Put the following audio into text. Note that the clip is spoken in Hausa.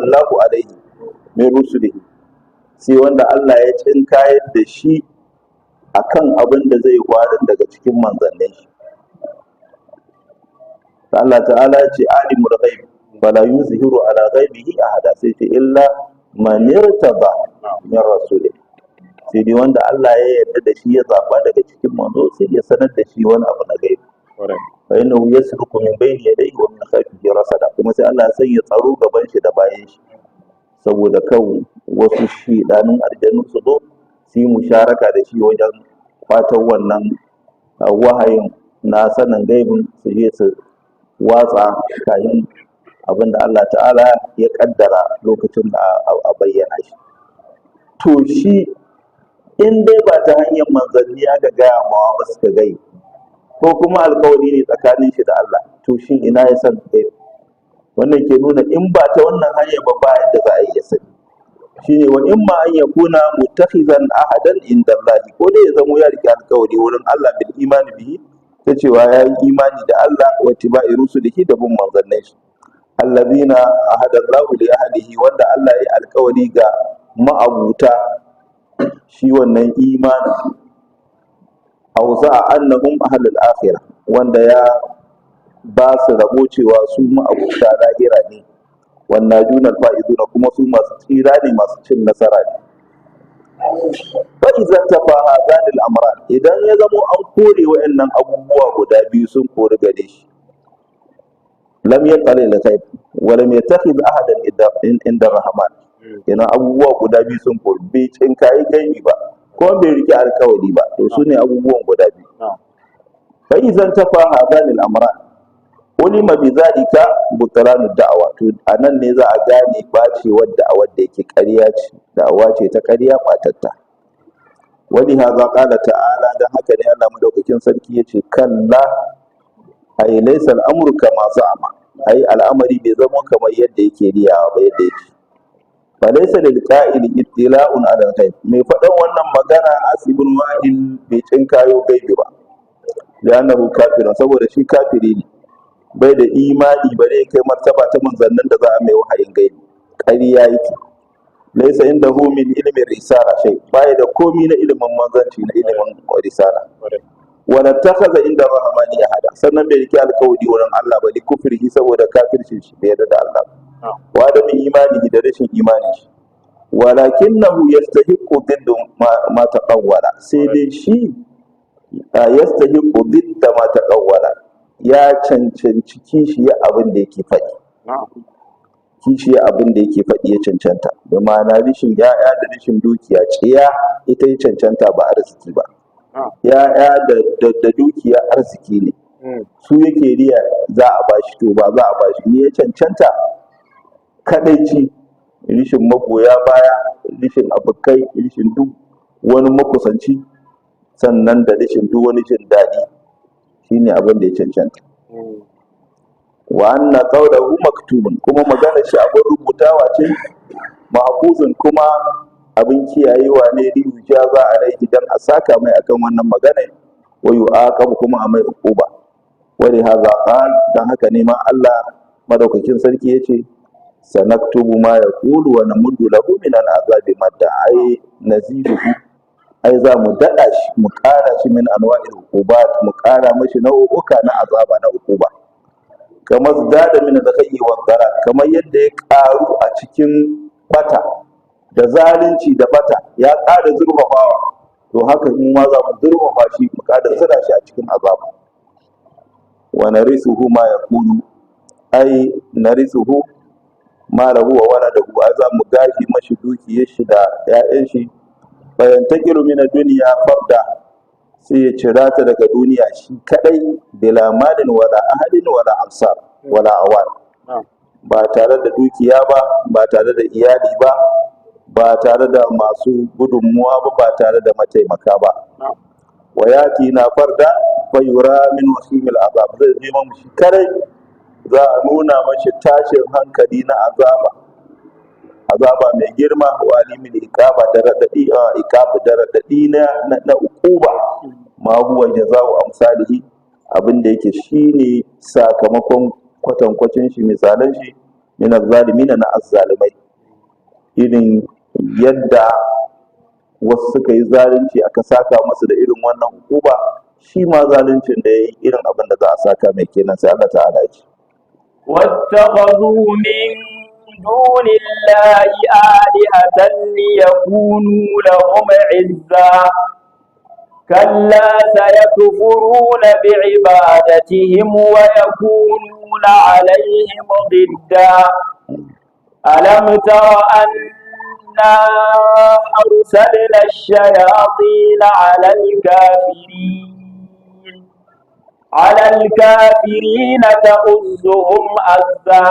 Allahu alaihi min rusulihi, sai wanda Allah ya tsinkayar da shi akan abin da zai faru daga cikin manzannin shi. Allah ta'ala ya ce alimul ghaib fala yuzhiru ala ghaibihi ahada, sai ce illa man irtada min rasulih, sai dai wanda Allah ya yarda da shi, ya zaba daga cikin manzo, sai ya sanar da shi wani abu na gaibi. Fa innahu yasluku min bayni yadayhi wa min khalfihi rasada, kuma sai Allah ya sanya tsaro gaban shi da bayan shi, saboda kan wasu shiɗanun aljanu su zo su yi musharaka da shi wajen kwatan wannan wahayin na sanin gaibin, su je su watsa kayan abin da Allah ta'ala ya kaddara lokacin da a bayyana shi. To shi in dai ba ta hanyar manzanni aka gaya mawa ba suka gai, ko kuma alkawari ne tsakanin shi da Allah, to shin ina ya san gaibi? Wannan ke nuna in ba ta wannan hanyar ba, ba yadda za a yi ya sani. Shine wa imma an yakuna muttakhizan ahadan inda Allah, ko dai ya zamo ya rike alkawari wurin Allah, bil imani bihi, ta cewa ya yi imani da Allah, wa ittiba'i rusulihi, da bin manzannin shi, allazina ahada Allah li ahlihi, wanda Allah ya yi alkawari ga ma'abuta shi wannan imani, aw za'a annahum ahlul akhirah, wanda ya ba su rabo cewa su ma'abuta lahira ne, wannan junar fa'izuna, kuma su masu tsira ne, masu cin nasara ne. Fa iza tafa hadhan al-amran, idan ya zamo an kore wa'annan abubuwa guda biyu, sun kori gare shi, lam yaqal al ghaib wa lam yattakhidh ahadan inda rahman. Kenan abubuwa guda biyu sun kori: bai cinkayi gaibi ba, ko bai rike alkawari ba. To su ne abubuwan guda biyu. Fa idan tafa hadhan al-amran ulima bi zalika butlanu da'awa. To anan ne za a gane bacewar da'awar da yake ƙarya ce, da'awa ce ta ƙarya batatta. Wani haza qala ta'ala, dan haka ne Allah madaukakin sarki yace kalla, ay laysa al-amru kama za'ama, ai al'amari bai zama kamar yadda yake riyawa ba, yadda yake. Fa laysa lil qa'ili ittila'un 'ala al-ghaib. Mai faɗan wannan magana, Asibun Wa'il, bai cinkayo gaibi ba, li'annahu kafirun, saboda shi kafiri ne, bai da imani bare kai martaba ta manzannin da za a mai wahayin gaibi. Ƙarya yake. Laysa indahu min ilmi risala shay, bai da komi na ilimin manzanci, na ilimin risala. Wala takhadha inda rahmani ahada, sannan bai rike alkawari wurin Allah ba, li kufrihi, saboda kafircin shi, bai yarda da Allah ba, wa da min imani, da rashin imanin shi. Walakinahu yastahiqqu diddu ma taqawwala, sai dai shi yastahiqqu didda ma taqawwala, ya cancanci kishiya abin da yake faɗi, kishiya abin da yake faɗi ya cancanta, da ma'ana rishin ya'ya da rishin dukiya, tsiya ita ya cancanta, ba arziki ba. Ya'ya da dukiya arziki ne, su yake riya za a bashi, to ba za a bashi ne. Ya cancanta kadaici, rishin magoya baya, rishin abokai, rishin duk wani makusanci, sannan da rishin duk wani jin daɗi, shine abin da ya cancanta. Wa anna qawluhu maktubun, kuma magana shi abin rubutawa ce, mahfuzun, kuma abin kiyayewa ne, li yujaza alaihi, dan a saka mai akan wannan magana, wa yu'aqab, kuma a mai uquba. Wa li hadha qal, dan haka ne ma Allah madaukakin sarki yace sanaktubu ma yaqulu wa namuddu lahu min al'azabi madda, ai naziduhu, ai za mu daɗa shi, mu ƙara shi, min anwa'il uqubat, mu ƙara mashi nau'uka na azaba, na uquba, kamar zada min al-ghayyi wa dalal, kamar yadda ya ƙaru a cikin bata da zalunci da bata, ya ƙara zurfafawa, to haka mu ma za mu zurfafa shi, mu ƙara zura shi a cikin azaba. Wa narithuhu ma yaqulu, ai narithuhu ma lahu wa waladahu, ai za mu gaji mashi dukiyar shi da 'ya'yan shi. Fayantakilu min ad-dunya farda, sai ya cira ta daga duniya shi kadai, bila malin wala ahadin wala ansar wala awan, ba tare da dukiya ba, ba tare da iyali ba, ba tare da masu gudunmuwa ba, ba tare da mataimaka ba. Wa yati na farda fa yura min wasimil azab, zai je mamu shi kadai, za a nuna mashi tashin hankali na azaba, azaba mai girma, wa alimil iqaba, da radadi, iqaba da radadi na uquba, ma huwa jaza'u amsalihi, abin da yake shine sakamakon kwatankwacin shi, misalan shi, min Min azzalimin, na azzalimai, irin yadda wasu suka yi zalunci aka saka masu da irin wannan hukuma, shi ma zaluncin da ya yi, irin abin da za a saka mai kenan. Sai Allah ta'ala ya ce: واتخذوا من دون الله آلهة ليكونوا لهم عزا. كلا، سيكفرون بعبادتهم ويكونون عليهم ضدا. ألم تر أنا أرسلنا الشياطين على الكافرين تؤزهم أزا.